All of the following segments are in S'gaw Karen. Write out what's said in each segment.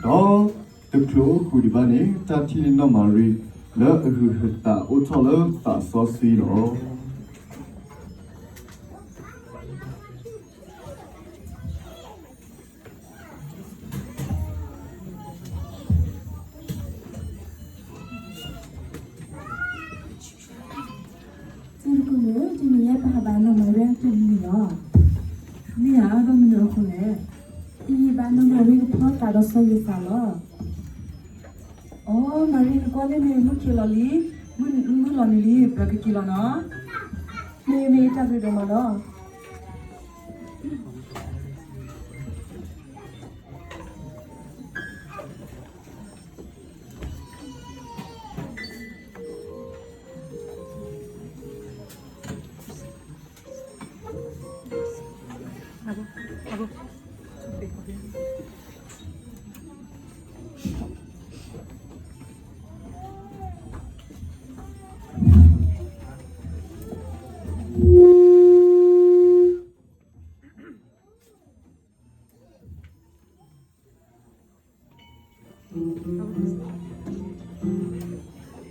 ဒီးတချုးအိၣ်ဃုာ်ဒံးဘၣ်န့ၣ် တၢ်ထံၣ်န့ၢ်နီၢ်မၤရံလၢအဟုးအသးအိၣ်ထီၣ်လၢသးစီဆှံလီၤ. တံၤသကိးဧၢ, တနံၤအံၤပဟးဘၣ်နီၢ်မၤရံအတၢ်မနုၤလီၤ. မ့ၢ်ဧါ, ဘၣ်မနုၤအဃိလဲၣ်. တယံာ်ဘၣ်နီၢ်မၤရံကဖီသးဒီးစီၤယိၤသးလီၤ. အိ, မၤရံ နကွၢ်လၢန့ၣ် မုၢ်က့ၤလီၤလံ, မုၢ်လီၤနုၤလံ, ပကက့ၤလီၤနီၤ. မ့ၢ်မ့ၢ်တၢ်ဘျုးဒိၣ်မးလီၤ.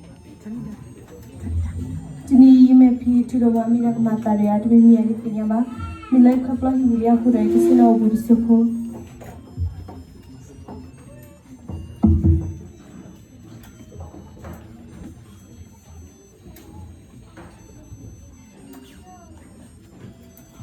တနံၤအံၤ ယမ့ၢ်ဖံးထုးဒီးဝၤမ့ၢ်ဒၣ်ကမၤသးဒံးဧါ, တမ့ၢ်မ့ၢ်ဧါ တသ့ၣ်ညါဘၣ်. မ့ၢ်လၢခီဖျိဟံၣ်ဝံၤလံအဃိဒီး ယကဆ့ၣ်နီၤအိၣ်ဘူးတစိၢ်ဖိ.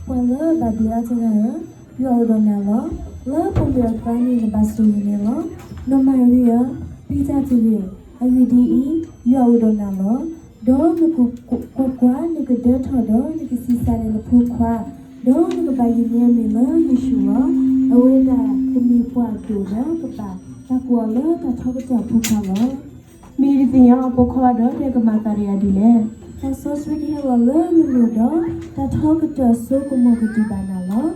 ပှၤလၢအဘၣ်ဘျုးအါတဂၤဧၢ, ယွၤအိၣ်ဒီးနၤလီၤ. လၢပှၤလၢအသးန့ၣ် နဘၣ်ဆိၣ်ဂ့ၤန့ၣ်လီၤ. နီၢ်မၤရံဧၢ, ပျံၤတၢ်တဂ့ၤ. အဂ့ၢ်ဒ်အံၤ, ယွၤအိၣ်ဒီးနၤလီၤ. ဒီးကွၢ်ကွၢ်, နကဒၢထီၣ်ဒီးနကဆံးစၢ်န့ၢ်နဖိခွါ, ဒီးနကဘၣ်ယုၢ်န့ၢ်အမံၤလၢယ့ၣ်ၡူးလီၤ. အဝဲဒၣ်ကမ့ၢ်ပှၤဒိၣ်ဒီးကဘၣ်တၢ်ကိးအီၤလၢတၢ်ထီကတၢၢ်အဖိခွါလီၤ. မ့ၢ်တသ့ၣ်ညါအီၤပိာ်ခွါဒီး ကမၤသးဒံးဧါဒ်လဲၣ်. တၢ်စီဆှံကဟဲလီၤလၢနလိၤဒီး တၢ်ထီကတၢၢ်စိကမီၤကဒုးဘၣ်နၤလီၤ.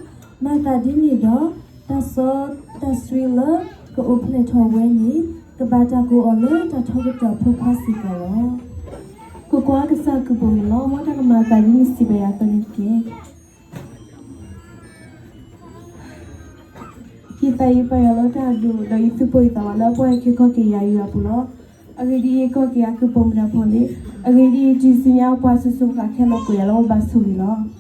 မၤသးဒ်န့ၣ်ဒီး တၢ်စီတၢ်ဆှံလၢကအိၣ်ဖျဲၣ်ထီၣ်ဝဲန့ၣ် ကဘၣ်တၢ်ကိးအီၤလၢတၢ်ထီကတၢၢ်ဖိခွါစ့ၢ်ကီးလီၤ. ကွၢ်ကွၢ်, ကစၢ်အကုၢ်ပိာ်မုၣ်လီၤ. မ်တၢ်ကမၤသးဒ်န့ၣ်စံးဘၣ်ယၤအသိးန့ၣ်တက့ၢ်. ယသးယပာ်ယွၤလၢတၢ်အဒိၣ် ဒီးယသူၣ်ပိၢ်ယသးဝးလၢအပှၤက့ၤခီက့ၤယၤယွၤအပူၤလီၤ. အဂ့ၢ်ဒ်အံၤ, ကီၢ်က့ၤယၤကုၢ်ပိာ်မုၣ်တၢ်ဖိလံ. အဂ့ၢ်ဒ်အံၤ, တုၤဆူညါပှၤစိၤစိၤဃၣ်ဃၣ်ခဲလၢာ်ကိးယၤလၢအဘၣ်ဆိၣ်ဂ့ၤလီၤ.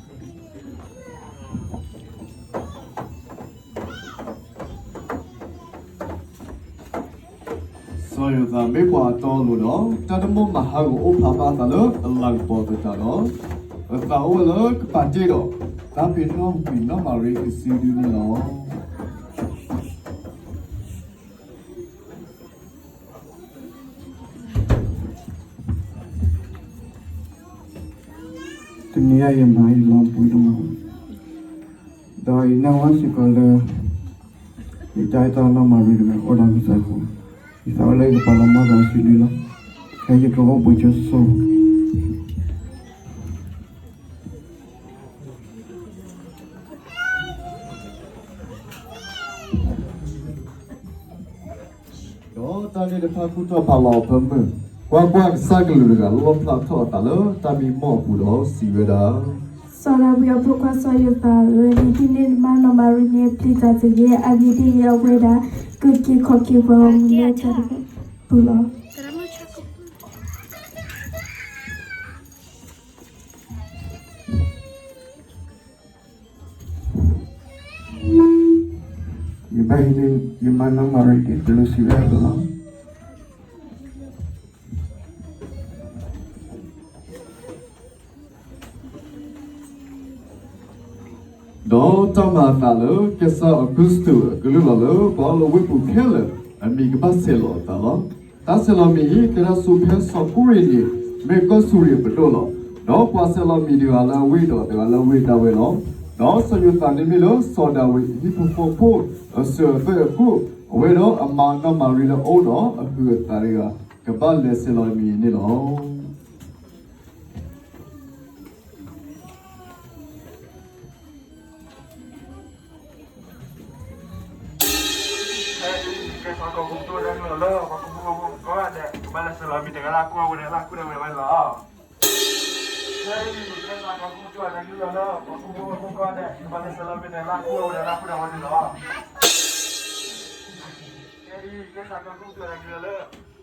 စီၤယိၤသးမ့ၢ်ပှၤအတီအလိၤဒီး တၢ်တမိၣ်မၤဟးဂီၤအိၣ်ဖျါဘၣ်အသးလၢအလၤကပီၤသတးဒီး အသးအိၣ်ဝဲလၢကပာ်တ့ၢ်ဒီး တၢ်ဖံးနီၣ်ကွံာ်နီၢ်မၤရံကစုဒုန့ၣ်လီၤ. တနံၤအံၤယမၤအံၤလီၤပှဲၤဒိၣ်မး, ဒီးယနာ်ဝဲစ့ၢ်ကီးလၢ ယတၢ်အဲၣ်တီနီၢ်မၤရံတဂၤအိၣ်ဒီးမုၢ်သးအဃိ, ယသးအိၣ်လၢယကပာ်လီၤမၢ်သးစုဒုလီၤ. ခဲအံၤယကအိၣ်ဘှံးဆိစိၤ ဒီးတၢ်န့ၣ်တဖၣ်ကူၣ်ထီၣ်ဖးလီၤအီၤဖၢမုၢ်, ကွၢ်ကွၢ်, ကစၢ်ကလုာ်တဂၤလီၣ်ဖျါထီၣ်အသးလၢတၢ်မံမီၢ်အပူၤဒီးစံးဝဲဒၣ်, စီၤဒၤဝံးအဖိခွါစီၤယိၤသးဧၢ, နဟံးန့ၢ်နမါနီၢ်မၤရံန့ၣ် ပျံၤတၢ်တဂ့ၤ. အဂ့ၢ်ဒ်အံၤ, အဝဲဒၣ်ကက့ၤခီၣ်က့ၤပှၤဂီၢ်မုၢ်လၢတၢ်တဖၣ်အပူၤလီၤ. ယဘၣ်ဟံးန့ၢ် ယမါနီၢ်မၤရံဒ်တၢ်လၢစံးဝဲအသိးလီၤ. ဒီးတၢ်မၤအသးလၢကစၢ်အကရူၢ်စတူးအကလုၢ်လီၤလၢပှၤလၢဝ့ၢ်ပူၤခဲလၢာ်အမံၤကဘၣ်ဆဲးလီၤအသးလီၤ. တၢ်ဆဲးလီၤမံၤအံၤ ကဲထီၣ်ဆူဖဲစီၤကူရ့ၤနံၤ မ့ၢ်ကီၢ်စူၤရံအပဒိၣ်လီၤ. ဒီးပှၤဆဲးလီၤမံၤတဂၤလၢအဝ့ၢ်ဒီးတဂၤလၢအဝ့ၢ်ဒၣ်ဝဲလီၤ. ဒီးစီၤယိၤသးန့ၣ်မ့ၢ်လၢစီၤဒၤဝံးအဟံၣ်ဖိဃီဖိအစၢၤအသွဲၣ်အဃိ, အဝဲဒီးအမါနီၢ်မၤရံလၢအအိၣ်ဒီးအဟုးအသးတဂၤ ကဘၣ်လဲၤဆဲးလီၤမံၤန့ၣ်လီၤ. ကဲသးကီၢ်ပူၤကၠိၣ်တၢ်ကလုၢ်လီၤလၢပှၤကူၣ်ဘၣ်ကူၣ်သီဒီး ကဘၣ်လဲၤဆဲးလီၤမံၤတဂၤလၢအကူၣ်အဝဲဒၣ်လၢအကူၣ်ဒီးဝဲန့ၣ်လီၤ. ကဲဒ်ကဲစးထီၣ်ကသူၣ်ဝဲဒၣ်က့ၤလၢ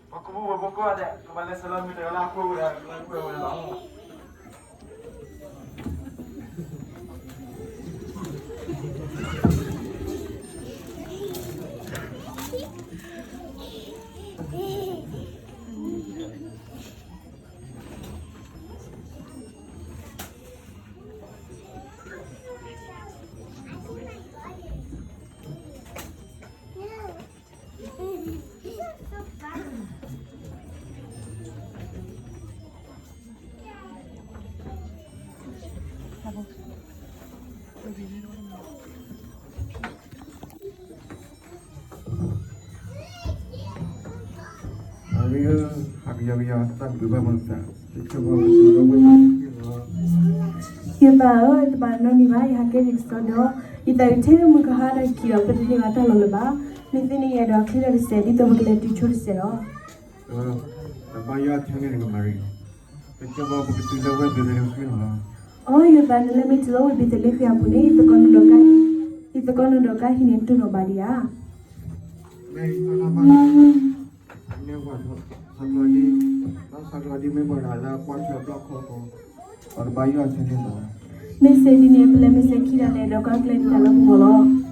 ပှၤခူဖိဝဲၢ်ဖိကိးဂၤဒဲး ကဘၣ်လဲၤဆဲးလီၤမုၢ်တဂၤလၢအဃိဝဲဒၣ် လၢအဃိဝဲဒၣ်လီၤ. ယသးဧၢ, တဘၣ်နီတမံၤဘၣ်, ယဟးကဲယကစီဒီး, ယသးအုးထဲလၢမုၢ်ကဟါဒီးခံဒီး ပတန့ၢ်ဘၣ်တၢ်လီၢ်လၢၤဘၣ်. မ့ၢ်သ့န့ၣ် ယအဲၣ်ဒိးချ့ထီၣ်တစဲး ဒ်သိးပကလဲၤတုၤဆိတစဲးလီၤ. တဘၣ်ယွၤထဲန့ၣ်တဂ့ၤ မၤရံ, ပကစၢ်ဘၣ်ပကတုၤလၢဝ့ၢ်ဘ့းသလ့ဃ့လီၤ. အီ ယသးနလဲၤမ့ၢ်တုၤလၢဝ့ၢ်ဘ့းသလ့ဃ့အပူၤန့ၣ် ယသကိးနီၢ်ဒီးကါ, ယသကိးနီၢ်ဒီးကါဟံးန့ၢ်တိၢ်နီၣ်ဘၣ်ဒံးဧါ. မ့ၢ်တၢ်ဘၣ် မ့ၢ်ပှၤထီၣ် ဆၣ်ကျီဒ်, ဒီးဆၣ်ကျီဒ်မ့ၢ်ပှၤတဂၤလၢကွၢ်ထွဲအဘျီၣ်ခီဃီ, ပှၤတဘၣ်ယွၤဆၢန့ၢ်ဘၣ်. မ့ၢ်စဲးဒ်န့ၣ် ပလဲၤမ့ၢ်စဲးခံဂၤန့ၣ် ဒီးကွၢ်ကျဲဒ်တၢ်လၢပဂီၢ်လီၤ.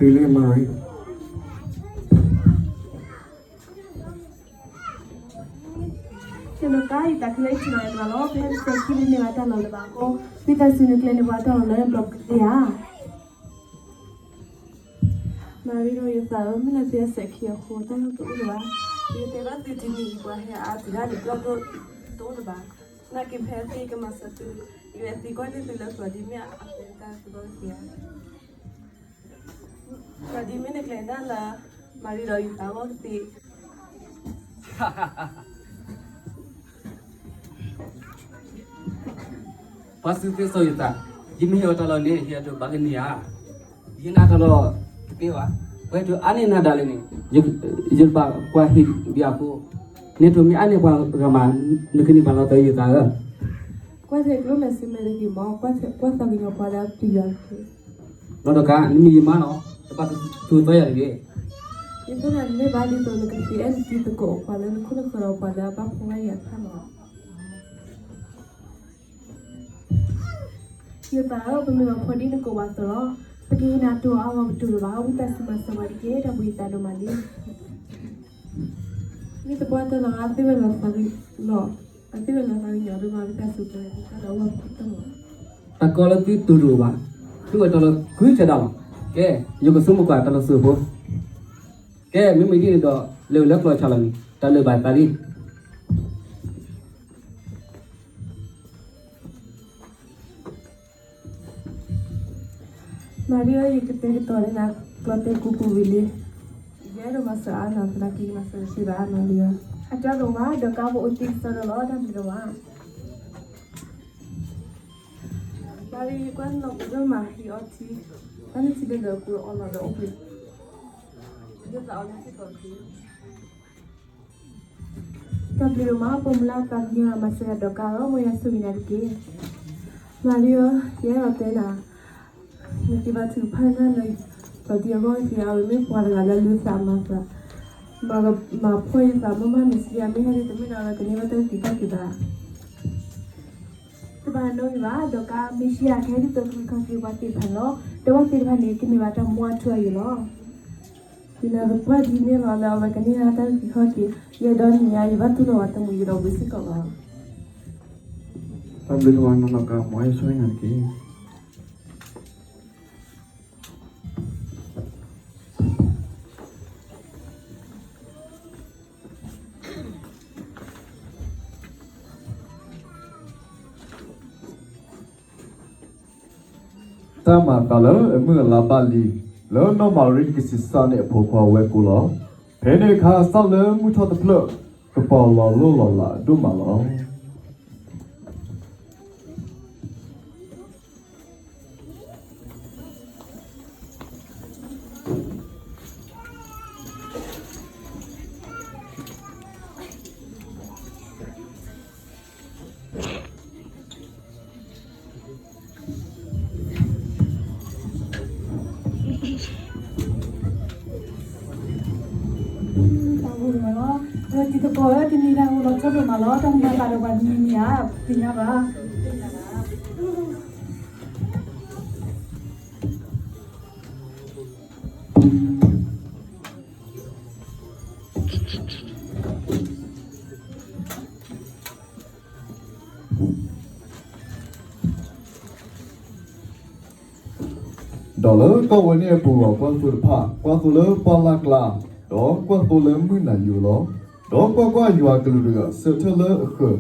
တုၤလံ မၤရံ. ယနီၢ်ကါ ယသးခုလၢယထံၣ်လီၤနၤလီၤ. ပဟဲတစဲးခံန့ၣ် မ့ၢ်ဘၣ်တၢ်လီၢ်လၢၤဘၣ်အဃိ ဝံသးစူၤနကျဲၤန့ၢ်ပှၤတၢ်လီၢ်လၢဘျီပကသ့ဧါ. မၤရံဒီးယသးဧၢ, မ့ၢ်လၢသုဟဲစဲးခံအဃိ တၢ်လီၢ်တအိၣ်လၢၤဘၣ်. ယတဲဘၣ်သုတနံၤအံၤ ပှၤဟဲအါတဂၤန့ၣ် ဘျီၣ်ဒိၣ်တအိၣ်လၢၤဘၣ်. နာ်က့ဖဲသ့ၣ်ကမၤစၢၤသု, ယွဲသံကွၢ်န့ၢ်သုလၢသုးဒ်မ့ၢ်အသဲတၢ်သုဘၣ် မၤဒ်မ့ၢ်နကျဲၤဒၣ်လၢ မၤရံဒီးယသးအဂီၢ်ကသ့. ပှၤစုသ့စီယသး, ယမ့ၢ်ဟ့ၣ်အီၤတၢ်လီၢ်န့ၣ် ယအဲၣ်ဒိးဘၣ်ကန့ၢ်ဧါ. ယနာ်တၢ်လီၢ်တသ့ဘၣ်. ပှၤဟဲတုၤအါန့ၢ်နၤဒၣ်လဲာ်န့ၣ်, ယတဘၣ်ကွၢ်ဟ့ၣ်ဒံးအဃိ, နဲတိၤမ့ၢ်အါန့ၢ်ပှၤဂၤမး, နကန့ၢ်ဘၣ်လီၤတၢ်ယသးဧၢ. ကွၢ်ထဲကျိၣ်မဲာ်စံးမဲာ်တဂ့ၤမး, ကွၢ်သးကညီၤပှၤလၢအပျံၤယွၤတက့ၢ်. နီၢ်ဒီးကါ, နမ့ၢ်ယမါနီၤ, တဘၣ်သူၣ်သီယၤတဂ့ၤ. ယသ့ၣ်ညါနမ့ၢ်ဘၣ်ဒ်သိးနကသ့အဲၣ်နတံၤသကိးအပှၤလၢနခိၣ်နဃၢၤဒီးပှၤလၢအဘၣ်ဖှီၣ်ဘၣ်ယာ်တဖၣ်လီၤ. ယသးဧၢ, ပမ့ၢ်ဘၣ်ဖှီၣ်ဒ်နကိးပှၤအသိးလီၤ. ပကဟ့ၣ်နၤတိၤအါဂီၢ်ပတိၤလၢၤဘၣ်, ဝံသးစူၤမၤစၢၤပှၤတက့ၢ်, တၢ်ဘှံးယသးဒိၣ်မးလံ. မ့ၢ်သပှၢ်တၢၢ်လီၤ, အသ့ၣ်ဝဲလီၤသးကညီၤ, အသ့ၣ်ဝဲလီၤသးကညီၤဒိၣ်မး, ဝံသးစူၤပှၤတၢ်လီၢ်ဝဲပကတၢၢ်လီၤ. တၢ်ကီလၢသုတိၤတအိၣ်ဘၣ်, သုဝဲတၢ်လီၢ်ကွံာ်ဆၢဒၣ်လီၤ. ကဲ, ယကဆိကမိၣ်ကွၢ်တၢ်လီၢ်စိၤဖိ. ကဲ, မ့မ့ၢ်ဒ်န့ၣ်ဒီး လဲၤဝဲလၢကျီၢ်ဆါလီၤန့ၣ်, တၢ်လၢာ်ဘၣ်သးလံ. မၤရံဧၢ, ယကတဲာ်ကတီၤန့ၢ်နၤ ကျီၢ်တဲာ်ကူပူၤဝံၤလံ. ယအဲၣ်ဒိးမၤစၢၤအါနၤ သနာ်က့ယမၤစၢၤတသ့ဘၣ် မၤရံဧၢ. အတၢ်ဒိၣ်မး ဒီးကါပအိၣ်တ့ၢ်ကစီဒီလီၤ တၢ်ဘျုးဒိၣ်မး. မၤရံ ယကွၢ်နလီၤပဒိၣ်မးဟံးအီထံ, တၢ်န့ၣ်ထံလၢလၢပူၤအီလီၤဒီးအိၣ်ဘှံး, ယသးအီလၢထံကီၢ်ခံ တၢ်ဘျုးဒိၣ်မး ပိာ်မုၣ်လၢအသးကညီၤမၤစၢၤယၤဒီးကါလီၤ, မ်ယွၤဆိၣ်ဂ့ၤနၤတက့ၢ်. မၤရံဧၢ, ယအဲၣ်ဒိးတဲနၤ, နက့ၤဘါထုကဖၣ်နၤလၢ ပှၤဒံအဂီၢ်က့ၤ အဝဲမ့ၢ်ပှၤတဂၤလၢအလုၢ်အသးမၤသး, မၤဖှီၣ်ယသးမးမး မ့ၢ်စံးယၤ မ့ၢ်ဟဲဒ်တမ့ၢ်ဒီး အဝဲကန့ၢ်ဘၣ်တၢ်သံတၢ်က့ၤဘၣ်. တဘၣ်နီတမံၤဘၣ်, ဒီးကါ မ့ၢ်စံးယၤ ကဟဲဒ်သိးကလုၢ်ခီၣ်က့ၤပှၤသ့ၣ်တဖၣ်လီၤ, ဒီးပှၤသ့ၣ်တဖၣ်န့ၣ် ကန့ၢ်ဘၣ်တၢ်မူအထူအယိာ်လီၤ. ယနာ်သပှၢ်ဒ်န့ၣ်လီၤ လၢအဝဲကန့ၢ်တၢ်သံခီၣ်က့ၤ, ယအဲၣ်ဒိးန့ၢ်ယၤ ယဘၣ်တူၢ်လိာ်ဝဲတမုာ်ယဒီးဝံၤစ့ၢ်ကီးလီၤ. တၢ်ဘျုးဒိၣ်မးနီၢ်နီၢ်ကါ မ်ယွၤဆိၣ်ဂ့ၤနၤတက့ၢ်. တၢ်မၤသးလၢအမုၢ်အလါဘၣ်လံ, လၢနီၢ်မၤရံကဆံးစၢ်န့ၢ်အဖိခွါဝဲကိလီၤ. ဖဲန့ၣ်အခါ စၢ်လၢမုၢ်ထီၣ်တဖျၢၣ် ကပီၤလီၤလိၢ်လီၤလးဒိၣ်မးလီၤ. သကိးဧၢ, တနံၤတၢ်အိၣ်လီၤဆီဒိၣ်မးလီၤ, တၢ်မၤသးဒီးပှၤတနံၤမံၤဧါ, သ့ၣ်ညါဘၣ်. ဒီးလၢကီၢ်ဝဲန့ၣ်အပူၤ ကွၢ်သိတဖၣ်, ကွၢ်သိလၢပှၢ်လၢ်ကျါ, ဒီးကွၢ်သိလၢမုၢ်နၤယိာ်လီၤ. ဒီးကွၢ်ကွၢ်, ယွၤကလူးတဂၤဆၢထၢၣ်လၢအဃၢၤ,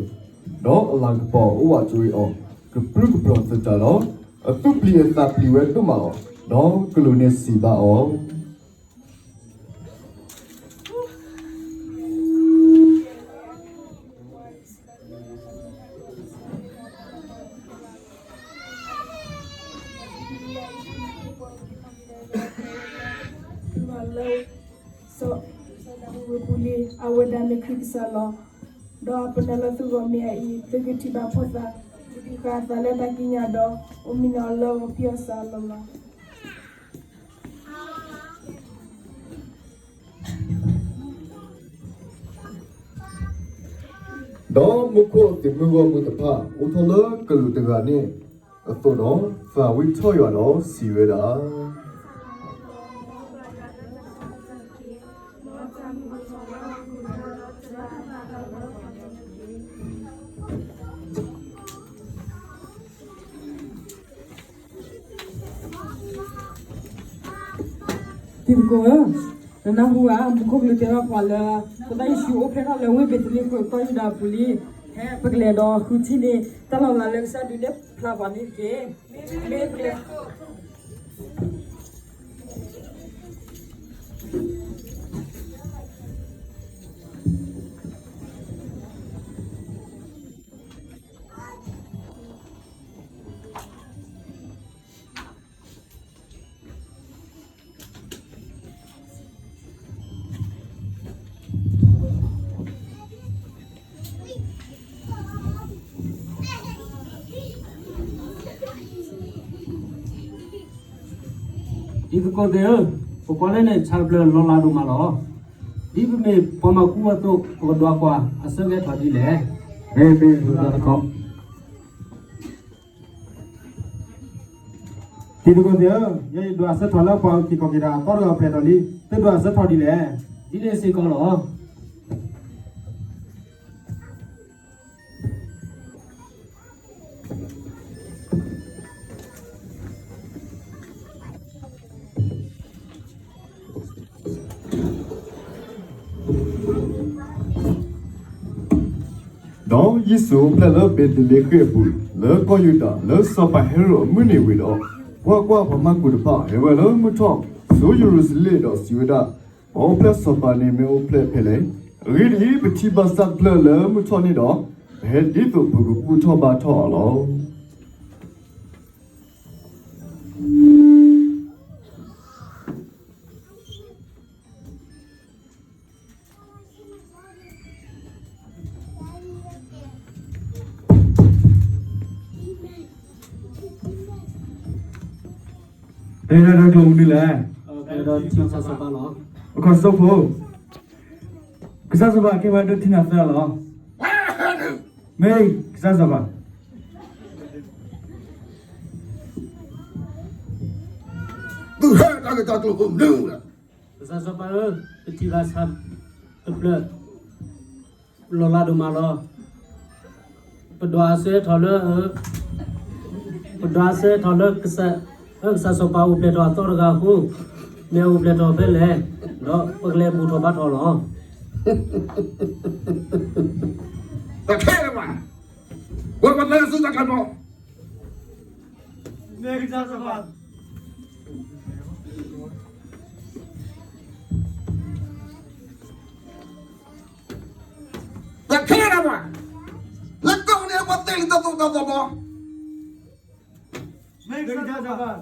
ဒီးအလၤကပီၤအိၣ်ဝးတရံးအီၤ, ကပြုၢ်ကပြီၤသတးဒီး, အသူၣ်ပျံၤအသးပျံၤဝဲဒိၣ်မးလီၤ. ဒီးကလူးန့ၣ်စံးဘၣ်အီၤ လၢစီၤဒၤဝံးအပူၤလံ, အဝဲဒၣ်မ့ၢ်ခရံာ်ကစၢ်လီၤ. ဒီးပနာ်လၢသုဂီၢ်မ့ၢ်အအံၤ, သုကထံၣ်ဘၣ်ဖိသၣ်, ဒုးဃာ်အသးလၢတၢ်ကံးညာ်ဒီး, အိၣ်မံနီၤအီၤလၢဂီၤဖံးအီၣ်စးအလီၢ်လီၤ. ဒီးမူခိၣ်အသုးမုၢ်ဂီၢ်မုၢ်တဖၣ် အိၣ်ထီၣ်လၢကလူးတဂၤန့ၣ်အသိးဒီး, သးဝံၣ်ထီၣ်ယွၤဒီးစံးဝဲဒၣ် တံၤသကိးဧၢ, နနၢ်ဟူဧါ, မူခိၣ်ကလူးတဲဘၣ်ပှၤလၢ ကစၢ်ယ့ၣ်ၡူးအိၣ်ဖျဲၣ်ထီၣ်လၢဝ့ၢ်ဘ့းသလ့ဃ့ၣ် ကီၢ်ယူဒၤအပူၤလံ. ဟဲပကလဲၤဒီးဃုထံၣ်န့ၢ် တၢ်လီၤလးလၢကစၢ်ဒုးနဲၣ်ဖျါပှၤန့ၣ်တက့ၢ်. မ့ၢ်ပကလဲၤ တံၤသကိးသ့ၣ်ဧၢ, ပကွၢ်လၢန့ၣ် ဆၣ်တဖျၢၣ်လီၤလးဒိၣ်မးလီၤ. ဒ်ပမ့ၢ်ပှၤမၤကူအသိး ပကဒွးကွၢ်အဆၢကတီၢ်ဒ်လဲၣ်. မ့ၢ်မ့ၢ်တံၤသကိး တံၤသကိးသ့ၣ်ဧၢ, ယဲယဒွးအဆၢထီၣ်လၢပှၤအုၣ်က့ၤခီၣ်က့ၤတၢ်အသီတဂၤအပျဲၢ်အတီၤလံ, သုဒွးအဆၢထီၣ်ဒ်လဲၣ်. ဒ်န့ၣ်စ့ၢ်ကီးလီၤ. ဒီးယ့ၣ်ၡူးအိၣ်ဖျဲၣ်လၢဘ့းသလ့ဃ့ၣ်အပူၤ လၢကီၢ်ယူဒၤ လၢစီၤပၤဟ့ရိၣ်အမုၢ်နံၤဝံၤဒီး, ကွၢ်ကွၢ်, ပှၤမၤကူၣ်တဖၣ်ဟဲဝဲလၢမုၢ်ထီၣ်ဆူယရူၤၡလ့ၣ်ဒီးစံးဝဲဒၣ်, ပှၤအိၣ်ဖျဲၣ်စီၤပၤန့ၣ်မ့ၢ်အိၣ်ဖျဲၣ်ဖဲလဲၣ်. အဂ့ၢ်ဒ်အံၤ, ပထံၣ်ဘၣ်စၢ်တဖျၢၣ်လၢမုၢ်ထီၣ်န့ၣ်ဒီး, ပဟဲဒ်သိးပကဘူၣ်ထီၣ်ဘါထီၣ်အီၤလီၤ. တဲဒၣ်တၢ်ကျိာ်မနုၤလဲၣ်. ကစၢ်စီၤပၤလီၤ. အခီၣ်စိဖိ, ကစၢ်စီၤပၤကဲဝဲဒၣ်ထံနၤသၢလီၤ. မ့ၢ်ကစၢ်စီၤပၤ သုဟဲတၢ်ဂ့ၢ်တၢ်ကျိၤဖိမနုၤလဲၣ်. ကစၢ်စီၤပၤဧၢ, ပထံၣ်ဘၣ်ဆၣ်တဖျၢၣ် လီၤလးဒိၣ်မးလီၤ. ပဒွးအဆၢထီၣ်လၢ, ပဒွးအဆၢထီၣ်လၢ ကစၢ်စီၤပၤအိၣ်ဖျဲၣ်ထီၣ်အသီတဂၤအဃိ, မ့ၢ်အအိၣ်ဖျဲၣ်ထီၣ်ဖဲလဲၣ်, ဒီးပကလဲၤဘူၣ်ထီၣ်ဘါထီၣ်လီၤ. တၢ်ခဲလၢာ်ဘၣ်, ဝဲပှၤသၢစုတၢ်ခါနီၤ မ့ၢ်ကစၢ်စီၤပၤ, တၢ်ခဲလၢာ်ဘၣ်, လၢကီၢ်န့ၣ်ပှၤသ့ၣ်လံတၢ်သိၣ်တၢ်သီဘီ, မ့ၢ်ကစၢ်စီၤပၤ,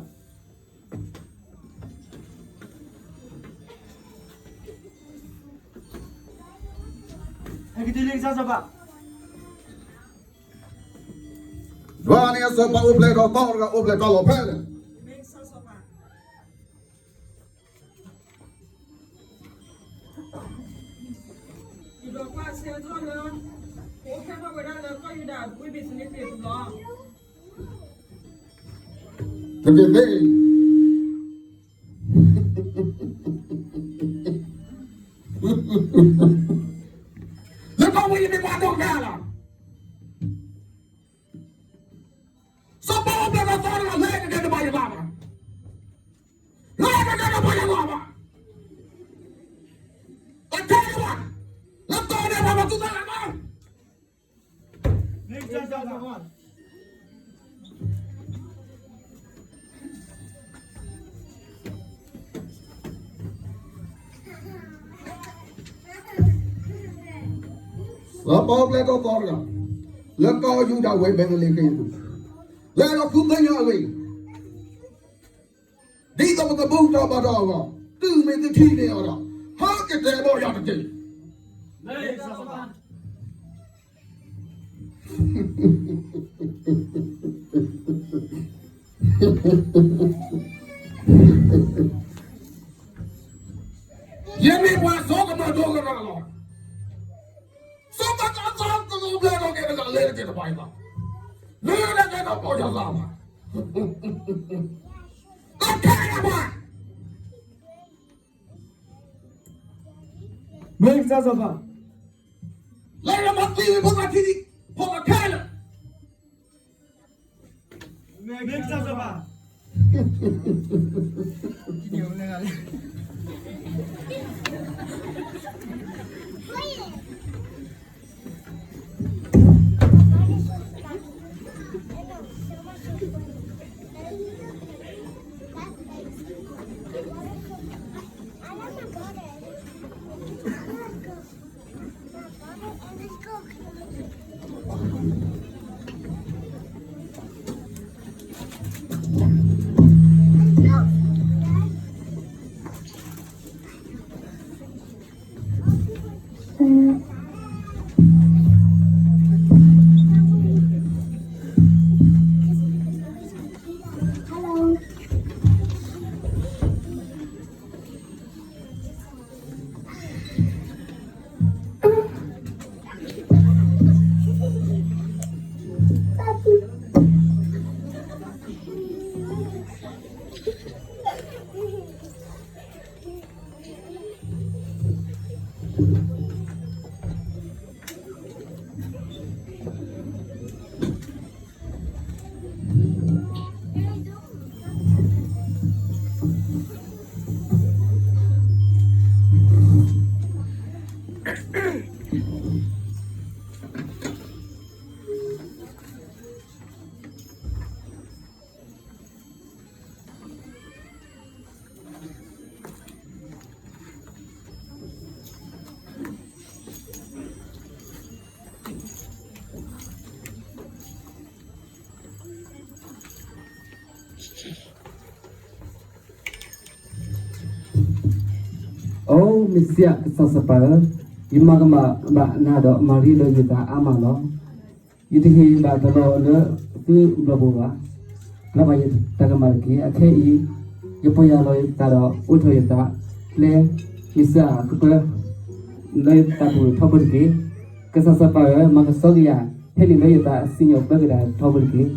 ဟဲက့ၤတုၤလၢကစၢ်စီၤပၤ ဒွးန့ၣ်အစီၤပၤအိၣ်ဖျဲၣ်ထီၣ်သီတဂၤအိၣ်ဖျဲၣ်ထီၣ်လီၤဖဲလဲၣ်. မ့ၢ်ကစၢ်စီၤပၤ, ယဒွးကွၢ်အ တက့ၢ်သ့, လၢကီၢ်ဝဲယမ့ၢ်ပှၤဒိၣ်ကတၢၢ်လီၤ. စီၤပီလူးပျဲၢ်ဒီးသီတဂၤ လၢတကဲတဘၣ်ယသးဘၣ်, လၢတကဲတဘၣ်ယသးဘၣ်, အခဲအံၤဘၣ်, လၢကီၢ်ဒဲးဘၣ် ပသူၣ်သးလၢ်ဘၣ်. စီၤပီလူးပျဲၢ်ဒီးသီတဂၤ လၢကီၢ်ယူဒၤဝဲဘ့းလ့ဟ့မ်အပူၤ, လၢလီၤဃုသ့ၣ်ညါအဂ့ၢ်, ဒ်သိးပကဘူၣ်ထီၣ်ဘါထီၣ်အဂီၢ်, တုၤမ့ၢ်သုထံၣ်န့ၢ်အီၤဒီး, ဟဲက့ၤတဲဘၣ်ယၤတက့ၢ်. ယမ့ၢ်ပှၤစီၤကမီၤဒိၣ်ကတၢၢ်လီၤ. စီၤပီလူးပျဲၢ်ဒီးသီတဂၤ လၢတကဲတဘၣ်ယသး, လၢတကဲတဘၣ်ယသးဘၣ်, အခဲအံၤဘၣ်, မ့ၢ်ကစၢ်စီၤပၤ, လၢယမၤသံဝံၤ ဖိသၣ်ထံ, ဖိသၣ်ခဲလၢာ်, မ့ၢ်ကစၢ်စီၤပၤ.အိ မ့ၢ်စံး ကစၢ်စီၤပၤဧၢ, ယမၤကမၣ်ဘၣ်နၤဒီး မၤရံလီၤယသးအါမးလီၤ. ယတဟ့ၣ်ဘၣ်တၢ်လီၢ်လၢသုဘျီၣ်ပူၤဘၣ်. လၢဘၣ်ယတၢ်ကမၣ်တက့ၢ်. အခဲအံၤ ယပီၢ်ယၢ်လီၤယသးဒီး အိးထီၣ်ယသး လၢမ့ၢ်စံး ကပၢ လၢယသးပူၤထီဘိတက့ၢ်. ကစၢ်စီၤပၤဧၢ, မၤကဆှီက့ၤယၤ ဖဲန့ၣ်လၢယသးစံၣ်ညီၣ်ပၢကဒါထီဘိတက့ၢ်.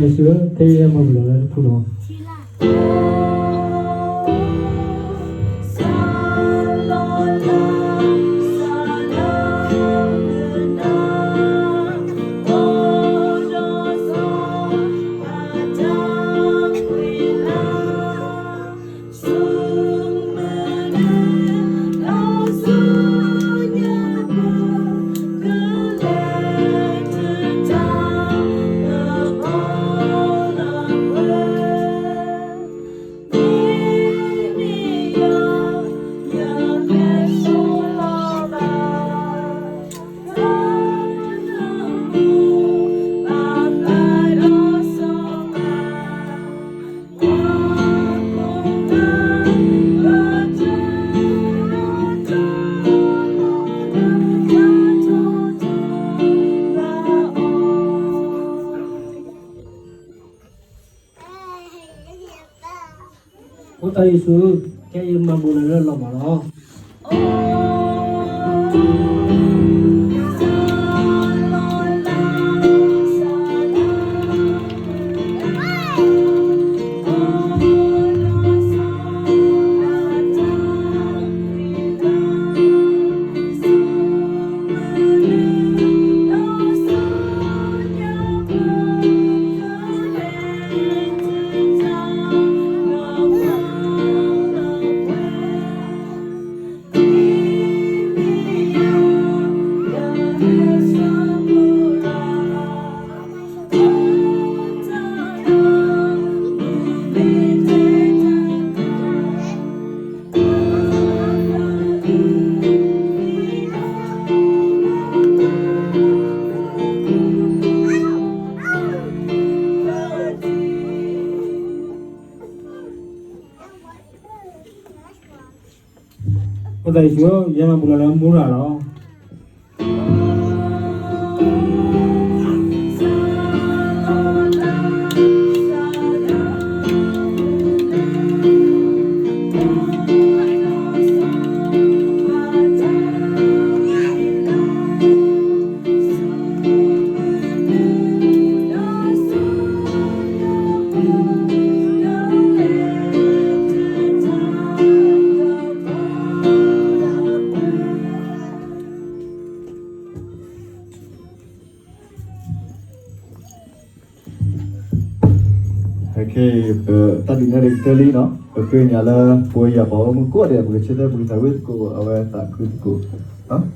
ယ့ၣ်ၡူးဧၢ, ခဲအံၤယမၤပူၤလီၤလၢနပူၤလီၤ. အိၣ်တၢ်ယ့ၣ်ၡူး, ခဲအံၤမၤပူၤလီၤလၢလီၤမၢ်လီၤ. အိၣ်တၢ်ယ့ၣ်ၡူး, ယမၤပူၤလီၤလၢမူရၤလီၤ. ခဲအံၤ ပတၢ်ဒုးနဲၣ်ဒံးကတၢၢ်လံနီၤ, ပဃ့ကညးလၢ ပဝဲယွၤပှၤဂီၢ်မုၢ်ကိးဂၤဒဲး ပကဆၢထၢၣ် ပကသးဝံၣ်သကိး အဝဲသးခုသကိးနီၤ.